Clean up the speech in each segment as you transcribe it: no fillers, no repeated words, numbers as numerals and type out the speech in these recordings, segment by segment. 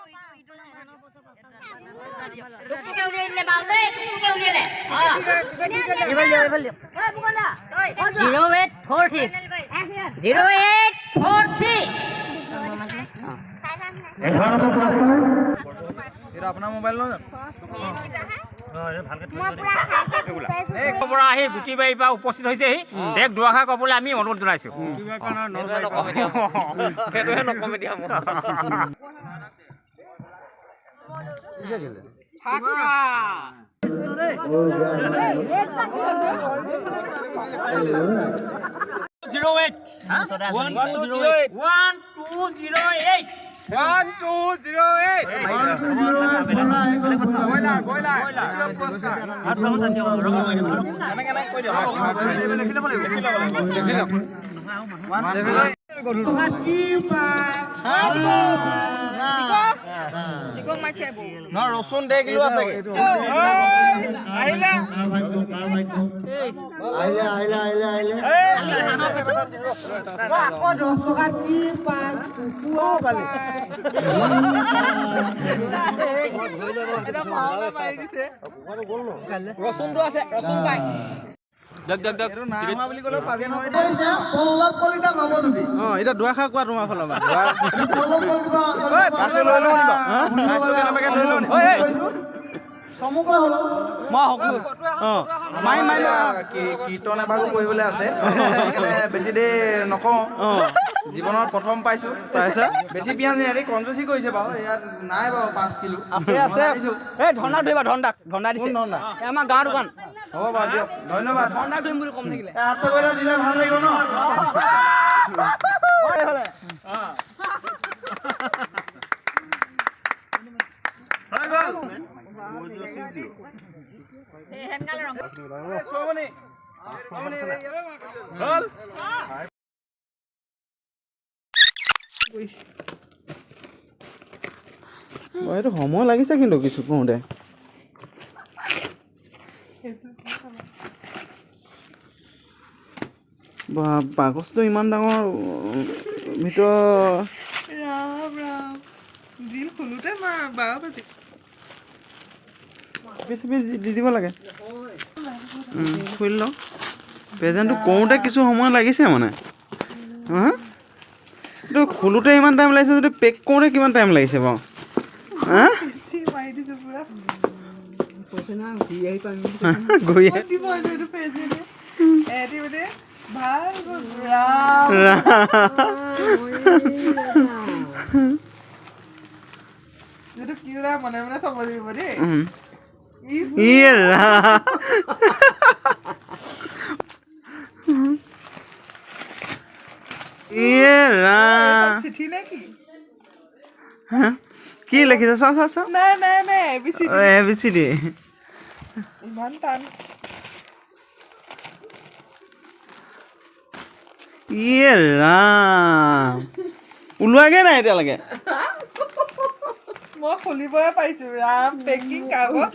0843 0843। এটা আপোনাৰ মোবাইল নহয়? পৰা আহি গুটিবাৰীৰ পৰা উপস্থিত হৈছেহি, তেওঁক দুআষাৰ ক'বলৈ আমি অনুৰোধ জনাইছোঁ। 08 1 2 0 8 1 2 0 8 1 2 0 8। Broiler broiler. ৰচুন 1.5 কিলো আছে। আহিলে আহিলে আহিলে আহিলে। আকৌ 10 টকাত কি পাই? ৰচুনটো আছে, ৰচুন পাই। এতিয়া দুআষাৰ কোৱা তোমাৰ ফালৰ পৰা। কীৰ্তন এভাগো কৰিবলৈ আছে, বেছি দেৰি নকওঁ। জীৱনত প্ৰথম পাইছো। বেছি পিঁয়াজ নিয়াদি কঞ্জুচি কৰিছে বাৰু, ইয়াত নাই বাৰু 5 কিলো আছে আছে। এই ধন্দা ধৰিবা, ধন্দাক ধন্দা দিছে আমাৰ গাঁৱৰ দোকান। হ'ব বাৰু দিয়ক, ধন্যবাদ। ধন্দা ধৰিম বুলি কম থাকিলে হাত চাপৰি দিলে ভাল লাগিব ন? এইটো সময় লাগিছে কিন্তু কিছু কৰোঁতে। বা বাকচটো ইমান ডাঙৰ ভিতৰত। চেপি দি দিব লাগে। খুলি লওঁ। প্ৰেজেণ্টটো কৰোঁতে কিছু সময় লাগিছে মানে। হা, এইটো খোলোঁতে ইমান টাইম লাগিছে, যদি পেক কৰোঁতে কিমান টাইম লাগিছে বাৰু? হা, ঘূৰি কি লিখিছে? চাওঁ চাওঁ চাওঁ। A B C D. ইয়ে ৰাম, ওলোৱাগে নাই এতিয়ালৈকে। মই খুলিবই পাৰিছো। ৰাম, পেকিং কাগজ।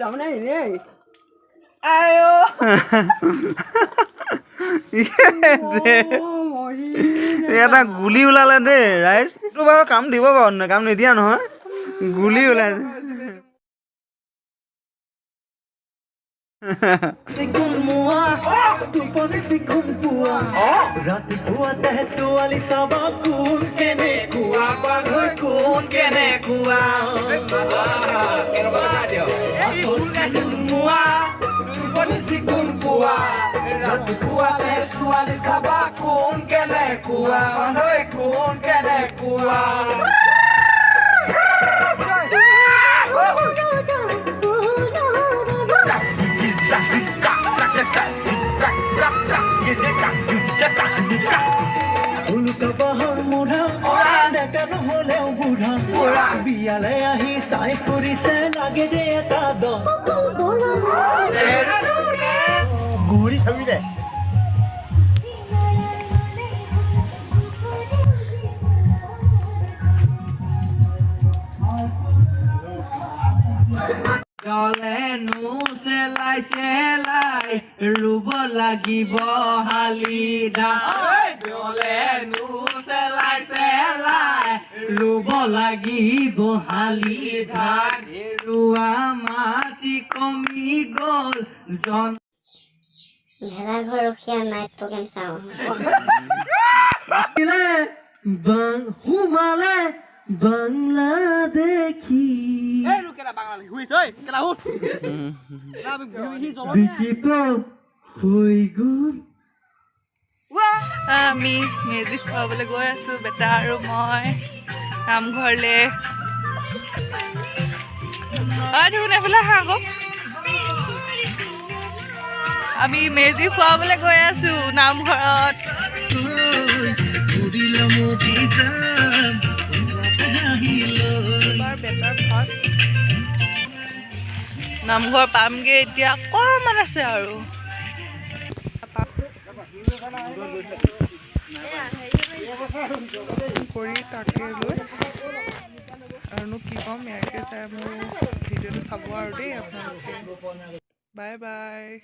এটা গুলি ওলালে দেই ৰাইজ। এইটো বাৰু কাম দিব বাৰু, কাম নিদিয়া নহয়, গুলি ওলাইছে। বিয়ালে আহি চাই ফুৰিছে, লাগে যে এটা দম। ঘূৰি থাকি দে। দলেনো চেলাই চেলাই ৰুব লাগিব শালি ধান, দলেনো চেলাই চেলাই ৰুব লাগিব শালি ধান, ৰোৱা মাটি কমি গ'ল জন। ভেলাঘৰ ৰখীয়া নাইট প্ৰগ্ৰেম চাওঁ। সোমালে বাংলাদেশী বিকিত হৈ গ'ল। আমি মেজি খুৱাবলৈ গৈ আছো, বেটা আৰু মই নামঘৰলে। অ ধুন, এইফালে আহা আকৌ। আমি মেজি খুৱাবলৈ গৈ আছো নামঘৰত। এবাৰ বেটাৰ ভাত নামঘৰ পামগে এতিয়া, অকণমান আছে আৰু। কৰি তাকে লৈ আৰুনো কি ক'ম, ইয়াকে চাই মোৰ ভিডিঅ'টো চাব আৰু দেই আপোনালোকে। Bye bye.